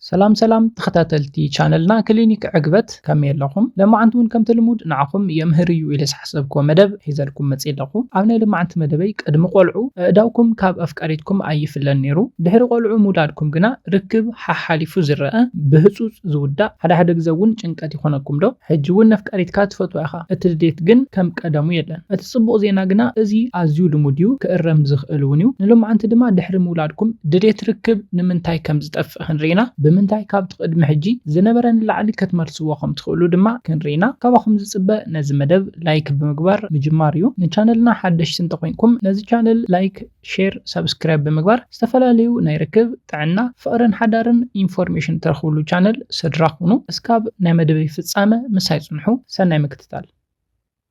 ሰላም ሰላም ተኸታተልቲ ቻነልና ክሊኒክ ዕግበት፣ ከመይ ኣለኹም? ለማዓንቲ እውን ከምቲ ልሙድ ንዓኹም የምህር እዩ ኢለ ዝሓሰብክዎ መደብ ሒዘልኩም መፅእ ኣለኹ። ኣብ ናይ ለማዓንቲ መደበይ ቅድሚ ቆልዑ ኣእዳውኩም ካብ ኣፍቃሪትኩም ኣይፍለን ነይሩ። ድሕሪ ቆልዑ ምውላድኩም ግና ርክብ ሓሓሊፉ ዝረአ፣ ብህፁፅ ዝውዳእ፣ ሓደ ሓደ ግዘ እውን ጭንቀት ይኾነኩም ዶ? ሕጂ እውን ነፍቃሪትካ ትፈትዋ ኢኻ፣ እቲ ድሌት ግን ከም ቀደሙ የለን። እቲ ፅቡቕ ዜና ግና እዚ ኣዝዩ ልሙድ እዩ፣ ክእረም ዝኽእል እውን እዩ። ንሎማዓንቲ ድማ ድሕሪ ምውላድኩም ድሌት ርክብ ንምንታይ ከም ዝጠፍእ ክንርኢ ኢና፣ ብምንታይ ካብቲ ቅድሚ ሕጂ ዝነበረ ንላዕሊ ክትመልስዎ ከም ትኽእሉ ድማ ክንርኢ ኢና። ካባኹም ዝፅበ ነዚ መደብ ላይክ ብምግባር ምጅማር እዩ። ንቻነልና ሓደሽቲ እንተኾይንኩም ነዚ ቻነል ላይክ፣ ሼር፣ ሳብስክራይብ ብምግባር ዝተፈላለዩ ናይ ርክብ፣ ጥዕና፣ ፍቕርን ሓዳርን ኢንፎርሜሽን ትረኽብሉ ቻነል ስድራ ኩኑ። እስካብ ናይ መደበይ ፍጻመ ምሳይ ጽንሑ። ሰናይ ምክትታል።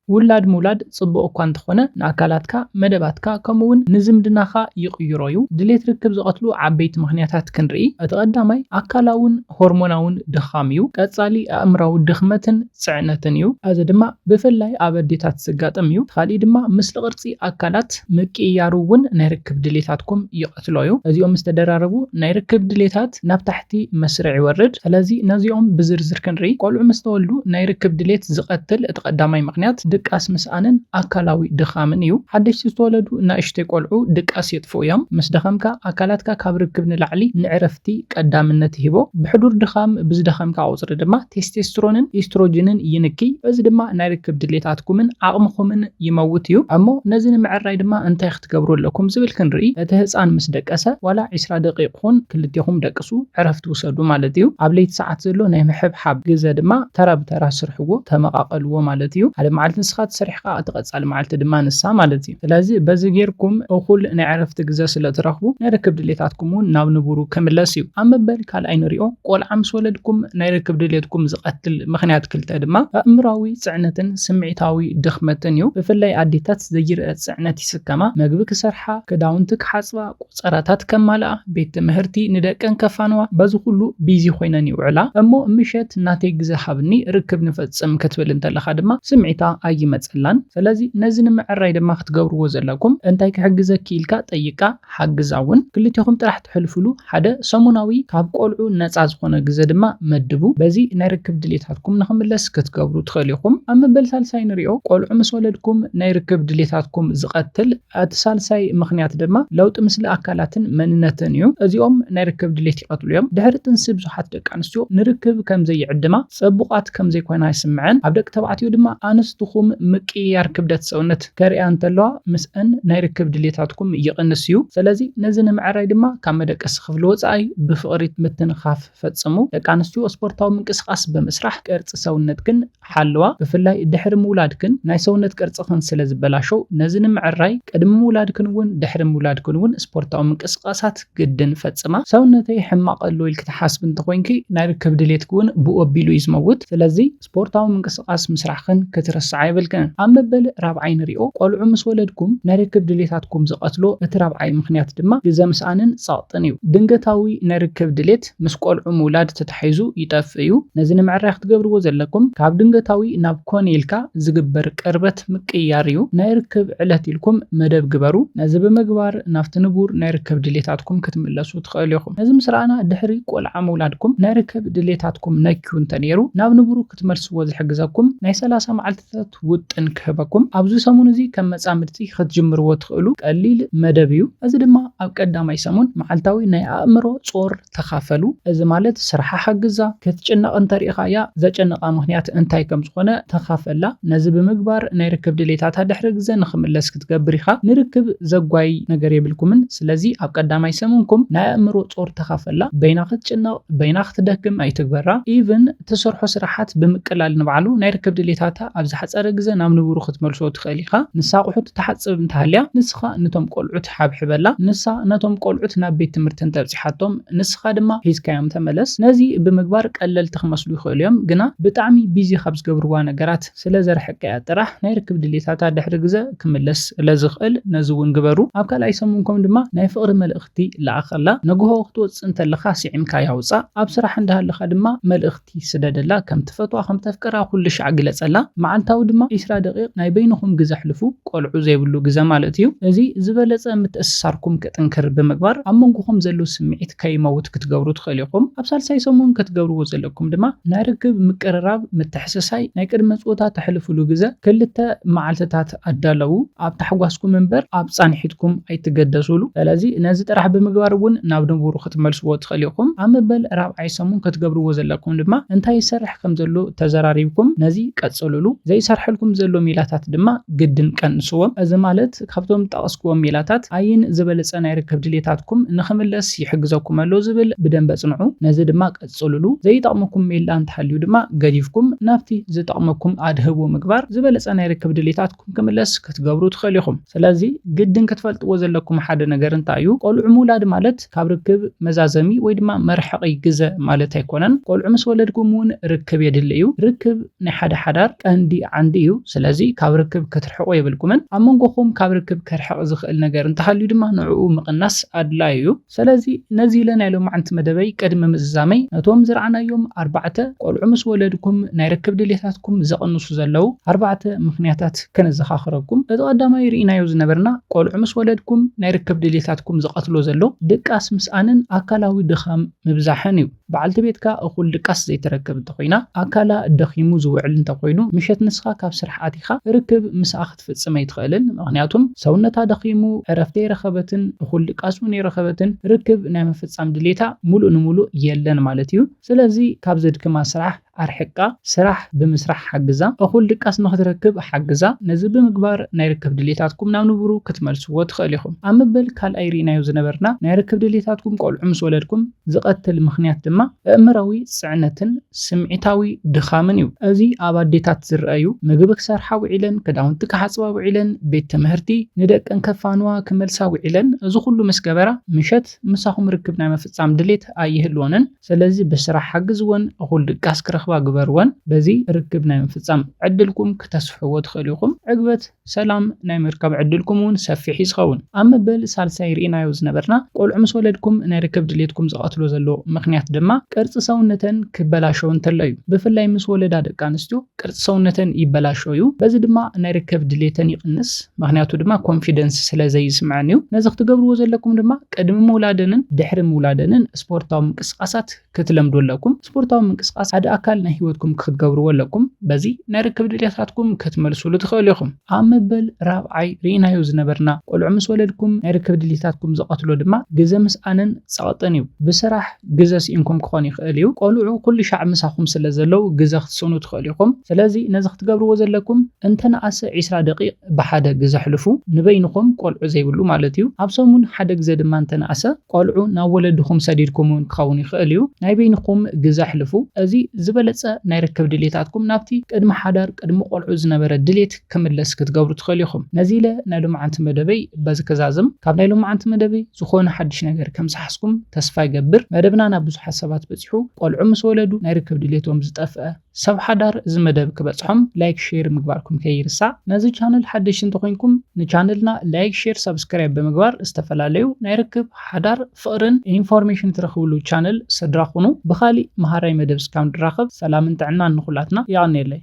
ውላድ ምውላድ ጽቡቕ እኳ እንተኾነ፣ ንኣካላትካ፣ መደባትካ፣ ከምኡ እውን ንዝምድናኻ ይቕይሮ እዩ። ድሌት ርክብ ዝቐትሉ ዓበይቲ ምኽንያታት ክንርኢ፣ እቲ ቀዳማይ ኣካላውን ሆርሞናውን ድኻም እዩ። ቀጻሊ ኣእምራዊ ድኽመትን ጽዕነትን እዩ። እዚ ድማ ብፍላይ ኣብ ኣዴታት ዝጋጠም እዩ። እቲ ካሊእ ድማ ምስሊ ቅርጺ ኣካላት ምቅይያሩ እውን ናይ ርክብ ድሌታትኩም ይቐትሎ እዩ። እዚኦም ምስ ተደራረቡ ናይ ርክብ ድሌታት ናብ ታሕቲ መስርዕ ይወርድ። ስለዚ ነዚኦም ብዝርዝር ክንርኢ። ቆልዑ ምስ ተወልዱ ናይ ርክብ ድሌት ዝቐትል እቲ ቀዳማይ ምኽንያት ድቃስ ምስኣንን ኣካላዊ ድኻምን እዩ። ሓደሽቲ ዝተወለዱ ንእሽተይ ቆልዑ ድቃስ የጥፍኡ እዮም። ምስ ደኸምካ ኣካላትካ ካብ ርክብ ንላዕሊ ንዕረፍቲ ቀዳምነት ይህቦ። ብሕዱር ድኻም ብዝደኸምካ ቁጽሪ ድማ ቴስቴስትሮንን ኢስትሮጅንን ይንኪ። እዚ ድማ ናይ ርክብ ድሌታትኩምን ዓቕምኹምን ይመውት እዩ። እሞ ነዚ ንምዕራይ ድማ እንታይ ክትገብሩ ኣለኩም ዝብል ክንርኢ። እቲ ህፃን ምስ ደቀሰ ዋላ ዒስራ ደቂቕ ኹን ክልቴኹም ደቅሱ፣ ዕረፍቲ ውሰዱ ማለት እዩ። ኣብ ለይቲ ሰዓት ዘሎ ናይ ምሕብሓብ ግዘ ድማ ተራ ብተራ ስርሕዎ፣ ተመቓቐልዎ ማለት እዩ። ሓደ መዓልቲ ንስኻ ትሰርሕ ኸዓ እቲ ቀፃሊ መዓልቲ ድማ ንሳ ማለት እዩ። ስለዚ በዚ ጌርኩም እኹል ናይ ዕረፍቲ ግዘ ስለ ትረኽቡ ናይ ርክብ ድሌታትኩም እውን ናብ ንቡሩ ክምለስ እዩ። ኣብ መበል ካልኣይ ንሪኦ። ቆልዓ ምስ ወለድኩም ናይ ርክብ ድሌትኩም ዝቐትል ምኽንያት ክልተ ድማ ኣእምራዊ ጽዕነትን ስምዒታዊ ድኽመትን እዩ። ብፍላይ ኣዴታት ዘይርአ ጽዕነት ይስከማ። መግቢ ክሰርሓ፣ ክዳውንቲ ክሓጽባ፣ ቆጸራታት ከማልኣ፣ ቤት ትምህርቲ ንደቀን ከፋንዋ፣ በዚ ኩሉ ቢዚ ኮይነን ይውዕላ። እሞ ምሸት ናተይ ግዘ ሃብኒ ርክብ ንፈጽም ክትብል እንተለኻ ድማ ስምዒታ ኣይመጸላን። ስለዚ ነዚ ንምዕራይ ድማ ክትገብርዎ ዘለኩም እንታይ ክሕግዘኪ ኢልካ ጠይቃ፣ ሓግዛ እውን። ክልቴኹም ጥራሕ ትሕልፍሉ ሓደ ሰሙናዊ ካብ ቆልዑ ነፃ ዝኾነ ግዘ ድማ መድቡ። በዚ ናይ ርክብ ድሌታትኩም ንኽምለስ ክትገብሩ ትኽእሉ ኢኹም። ኣብ መበል ሳልሳይ ንሪኦ። ቆልዑ ምስ ወለድኩም ናይ ርክብ ድሌታትኩም ዝቐትል እቲ ሳልሳይ ምኽንያት ድማ ለውጢ ምስሊ ኣካላትን መንነትን እዩ። እዚኦም ናይ ርክብ ድሌት ይቐትሉ እዮም። ድሕሪ ጥንሲ ብዙሓት ደቂ ኣንስትዮ ንርክብ ከም ዘይዕድማ፣ ጽቡቓት ከም ዘይኮና ይስምዐን። ኣብ ደቂ ተባዕትዮ ድማ ኣንስትኹም ምቅይያር ክብደት ሰውነት ከርእያ እንተለዋ ምስአን ናይ ርክብ ድሌታትኩም ይቕንስ እዩ። ስለዚ ነዚ ንምዕራይ ድማ ካብ መደቀሲ ክፍሊ ወጻኢ ብፍቕሪ ምትንኻፍ ፈጽሙ። ደቂ ኣንስትዮ ስፖርታዊ ምንቅስቓስ ብምስራሕ ቅርጺ ሰውነትክን ሓልዋ። ብፍላይ ድሕሪ ምውላድክን ናይ ሰውነት ቅርጽኽን ስለ ዝበላሸው፣ ነዚ ንምዕራይ ቅድሚ ምውላድክን እውን ድሕሪ ምውላድክን እውን ስፖርታዊ ምንቅስቓሳት ግድን ፈጽማ። ሰውነተይ ሕማቕ ኣሎ ኢልኪ ትሓስቢ እንተኾይንኪ፣ ናይ ርክብ ድሌትኪ እውን ብኡ ኣቢሉ እዩ ዝመውት። ስለዚ ስፖርታዊ ምንቅስቓስ ምስራሕክን ክትረስዓ የብልክን። ኣብ መበል ራብዓይ ንሪኦ። ቆልዑ ምስ ወለድኩም ናይ ርክብ ድሌታትኩም ዝቐትሎ እቲ ራብዓይ ምኽንያት ድማ ግዘ ምስኣንን ጸቕጥን እዩ። ድንገታዊ ናይ ርክብ ድሌት ምስ ቆልዑ ምውላድ ተታሒዙ ይጠፍእ እዩ። ነዚ ንምዕራይ ክትገብርዎ ዘለኩም ካብ ድንገታዊ ናብ ኮነ ኢልካ ዝግበር ቅርበት ምቅይያር እዩ። ናይ ርክብ ዕለት ኢልኩም መደብ ግበሩ። ነዚ ብምግባር ናብቲ ንቡር ናይ ርክብ ድሌታትኩም ክትምለሱ ትኽእሉ ኢኹም። ነዚ ምስ ረኣና ድሕሪ ቆልዓ ምውላድኩም ናይ ርክብ ድሌታትኩም ነክዩ እንተነይሩ ናብ ንቡሩ ክትመልስዎ ዝሕግዘኩም ናይ ሰላሳ መዓልትታት ውጥን ክህበኩም። ኣብዚ ሰሙን እዚ ከም መጻምድቲ ክትጅምርዎ ትኽእሉ ቀሊል መደብ እዩ። እዚ ድማ ኣብ ቀዳማይ ሰሙን መዓልታዊ ናይ ኣእምሮ ጾር ተኻፈሉ። እዚ ማለት ስርሓ ሓግዛ፣ ክትጭነቕ እንተሪኢኻያ ዘጨነቓ ምኽንያት እንታይ ከም ዝኾነ ተኻፈላ። ነዚ ብምግባር ናይ ርክብ ድሌታታ ድሕሪ ግዘ ንኽምለስ ክትገብር ኢኻ። ንርክብ ዘጓይ ነገር የብልኩምን። ስለዚ ኣብ ቀዳማይ ሰሙንኩም ናይ ኣእምሮ ጾር ተኻፈላ። በይና ክትጭነቕ፣ በይና ክትደክም ኣይትግበራ። ኢቭን ትሰርሖ ስራሓት ብምቅላል ንባዕሉ ናይ ርክብ ድሌታታ ኣብ ዝሓጸረ ግዘ ናብ ንቡሩ ክትመልሶ ትኽእል ኢኻ። ንሳ ኣቑሑት ትሓጽብ እንተሃልያ፣ ንስኻ ነቶም ቆልዑት ሓብሕበላ። ንሳ ነቶም ቆልዑት ናብ ቤት ትምህርቲ እንተብጺሓቶም፣ ንስኻ ድማ ሒዝካዮም ተመለስ። ነዚ ብምግባር ቀለልቲ ክመስሉ ይኽእሉ እዮም፣ ግና ብጣዕሚ ቢዚ ካብ ዝገብርዋ ነገራት ስለ ዘርሕቀያ ጥራሕ ናይ ርክብ ድሌታታ ድሕሪ ግዘ ክምለስ ስለ ዝኽእል ነዚ እውን ግበሩ። ኣብ ካልኣይ ሰሙንኩም ድማ ናይ ፍቕሪ መልእኽቲ ለኣኸላ። ነግሆ ክትወፅእ እንተለኻ ስዒምካ ያውፃ። ኣብ ስራሕ እንዳሃለኻ ድማ መልእኽቲ ስደደላ። ከም ትፈትዋ ከም ተፍቅራ ኩሉ ሻዕ ግለፀላ። መዓልታዊ ድማ ዒስራ ደቂቕ ናይ በይንኹም ግዘ ኣሕልፉ፣ ቆልዑ ዘይብሉ ግዘ ማለት እዩ። እዚ ዝበለፀ ምትእስሳርኩም ክጥንክር ብምግባር ኣብ መንጎኹም ዘሎ ስምዒት ከይመውት ክትገብሩ ትኽእሉ ኢኹም። ኣብ ሳልሳይ ሰሙን ክትገብርዎ ዘለኩም ድማ ናይ ርክብ ምቅርራብ፣ ምትሕስሳይ፣ ናይ ቅድመ ፆታ ተሕልፍሉ ግዘ ክልተ መዓልትታት ኣዳለዉ። ኣብ ታሕጓስኩም እምበር ኣብ ፃንሒትኩም ኣይትገደሱሉ። ስለዚ ነዚ ጥራሕ ብምግባር እውን ናብ ንቡሩ ክትመልስዎ ትኽእሉ ኢኹም። ኣብ መበል ራብዓይ ሰሙን ክትገብርዎ ዘለኩም ድማ እንታይ ይሰርሕ ከም ዘሎ ተዘራሪብኩም ነዚ ቀጽሉሉ። ዘይሰርሐልኩም ዘሎ ሜላታት ድማ ግድን ቀንስዎም። እዚ ማለት ካብቶም ጠቐስክዎም ሜላታት ኣየን ዝበለጸ ናይ ርክብ ድሌታትኩም ንኽምለስ ይሕግዘኩም ኣሎ ዝብል ብደንበ ጽንዑ። ነዚ ድማ ቀጽሉሉ። ዘይጠቕመኩም ሜላ እንተሃልዩ ድማ ገዲፍኩም ናብቲ ዝጠቕመኩም ኣድህቦ ምግባር ዝበለጸ ናይ ርክብ ድሌታትኩም ክምለስ ክትገብሩ ትኽእሉ ኢኹም። ስለዚ ግድን ክትፈልጥዎ ዘለኩም ሓደ ነገር እንታይ እዩ? ቆልዑ ምውላድ ማለት ካብ ርክብ መዛዘሚ ወይ ድማ መርሐቒ ግዘ ማለት ኣይኮነን። ቆልዑ ምስ ወለድኩም እውን ርክብ የድሊ እዩ። ርክብ ናይ ሓደ ሓዳር ቀንዲ ዓንዲ እዩ። ስለዚ ካብ ርክብ ክትርሕቑ የብልኩምን። ኣብ መንጎኹም ካብ ርክብ ከርሕቕ ዝኽእል ነገር እንተሃልዩ ድማ ንዕኡ ምቕናስ ኣድላዩ እዩ። ስለዚ ነዚ ኢለ ናይ ሎማዓንቲ መደበይ ቅድሚ ምዝዛመይ ነቶም ዝረኣናዮም ኣርባዕተ ቆልዑ ምስ ወለድኩም ናይ ርክብ ድሌታትኩም ዘቐንሱ ዘለዉ ኣርባዕተ ምኽንያታት ከነዘኻኽረኩም። እቲ ቀዳማይ ርኢናዮ ዝነበርና ቆልዑ ምስ ወለድኩም ናይ ርክብ ድሌታትኩም ዝቐትሎ ዘሎ ድቃስ ምስኣንን ኣካላዊ ድኻም ምብዛሕን እዩ። በዓልቲ ቤትካ እኹል ድቃስ ዘይትረክብ እንተኾይና፣ ኣካላ ደኺሙ ዝውዕል እንተኾይኑ፣ ምሸት ንስኻ ካብ ስራሕ ኣቲኻ ርክብ ምስኣ ክትፍጽም ኣይትኽእልን። ምኽንያቱም ሰውነታ ደኺሙ፣ ዕረፍቲ ኣይረኸበትን፣ እኹል ድቃስ እውን ኣይረኸበትን፣ ርክብ ናይ ምፍጻም ድሌታ ሙሉእ ንሙሉእ የለን ማለት እዩ። ስለዚ ካብ ዘድክማ ስራሕ ኣርሕቃ፣ ስራሕ ብምስራሕ ሓግዛ፣ እኹል ድቃስ ንኽትረክብ ሓግዛ። ነዚ ብምግባር ናይ ርክብ ድሌታትኩም ናብ ንቡሩ ክትመልስዎ ትኽእል ኢኹም። ኣብ መበል ካልኣይ ርኢናዮ ዝነበርና ናይ ርክብ ድሌታትኩም ቆልዑ ምስ ወለድኩም ዝቐትል ምኽንያት ድማ ኣእምራዊ ጽዕነትን ስምዒታዊ ድኻምን እዩ። እዚ ኣብ ኣዴታት ዝረኣዩ ምግቢ ክሰርሓ ውዒለን፣ ክዳውንቲ ክሓጽባ ውዒለን፣ ቤት ትምህርቲ ንደቀን ከፋንዋ ክመልሳ ውዒለን፣ እዚ ኩሉ ምስ ገበራ ምሸት ምሳኹም ርክብ ናይ ምፍጻም ድሌት ኣይህልወንን። ስለዚ ብስራሕ ሓግዝወን፣ እኹል ድቃስ ክረኽባ ግበርወን። በዚ ርክብ ናይ ምፍጻም ዕድልኩም ክተስፍሕዎ ትኽእሉ ኢኹም። ዕግበት ሰላም ናይ ምርካብ ዕድልኩም እውን ሰፊሕ እዩ ዝኸውን። ኣብ መበል ሳልሳይ ርኢናዮ ዝነበርና ቆልዑ ምስ ወለድኩም ናይ ርክብ ድሌትኩም ዝቐትሎ ዘሎ ምኽንያት ድማ ቅርጺ ሰውነተን ክበላሸው እንተሎ እዩ። ብፍላይ ምስ ወለዳ ደቂ ኣንስትዮ ቅርጺ ሰውነተን ይበላሾ እዩ። በዚ ድማ ናይ ርክብ ድሌተን ይቕንስ። ምኽንያቱ ድማ ኮንፊደንስ ስለ ዘይስምዐን እዩ። ነዚ ክትገብርዎ ዘለኩም ድማ ቅድሚ ምውላደንን ድሕሪ ምውላደንን ስፖርታዊ ምንቅስቃሳት ክትለምዱ ኣለኩም። ስፖርታዊ ምንቅስቃስ ሓደ ኣካል ናይ ህይወትኩም ክትገብርዎ ኣለኩም። በዚ ናይ ርክብ ድሌታትኩም ክትመልሱሉ ትኽእሉ ኢኹም። ኣብ መበል ራብዓይ ርኢናዮ ዝነበርና ቆልዑ ምስ ወለድኩም ናይ ርክብ ድሌታትኩም ዝቐትሎ ድማ ግዘ ምስኣንን ጸቕጥን እዩ። ብስራሕ ግዘ ስኢንኩም ክኾን ይኽእል እዩ። ቆልዑ ኩሉ ሻዕ ምሳኹም ስለ ዘለዉ ግዘ ክትስእኑ ትኽእሉ ኢኹም። ስለዚ ነዚ ክትገብርዎ ዘለኩም እንተነኣሰ ዒስራ ደቂቕ ብሓደ ግዘ ኣሕልፉ፣ ንበይንኹም ቆልዑ ዘይብሉ ማለት እዩ። ኣብ ሰሙን ሓደ ግዘ ድማ እንተነኣሰ ቆልዑ ናብ ወለድኹም ሰዲድኩም እውን ክኸውን ይኽእል እዩ። ናይ በይንኹም ግዘ ኣሕልፉ። እዚ ዝበለጸ ናይ ርክብ ድሌታትኩም ናብቲ ቅድሚ ሓዳር ቅድሚ ቆልዑ ዝነበረ ድሌት ክምለስ ክትገብሩ ትኽእሉ ኢኹም። ነዚ ኢለ ናይ ሎማዓንቲ መደበይ በዚ ክዛዝም። ካብ ናይ ሎማዓንቲ መደበይ ዝኾነ ሓድሽ ነገር ከም ዝሓዝኩም ተስፋ ይገብር። መደብና ናብ ብዙሓት ሰባት በጺሑ ቆልዑ ምስ ወለዱ ናይ ርክብ ድሌቶም ዝጠፍአ ሰብ ሓዳር እዚ መደብ ክበጽሖም ላይክ ሼር ምግባርኩም ከይርሳዕ። ነዚ ቻነል ሓደሽቲ እንተኾይንኩም ንቻነልና ላይክ ሼር ሳብስክራይብ ብምግባር ዝተፈላለዩ ናይ ርክብ ሓዳር ፍቕርን ኢንፎርሜሽን ትረኽብሉ ቻነል ስድራ ኩኑ። ብኻሊእ መሃራይ መደብ እስካብ ንራኸብ ሰላምን ጥዕናን ንኹላትና። የቐንየለይ።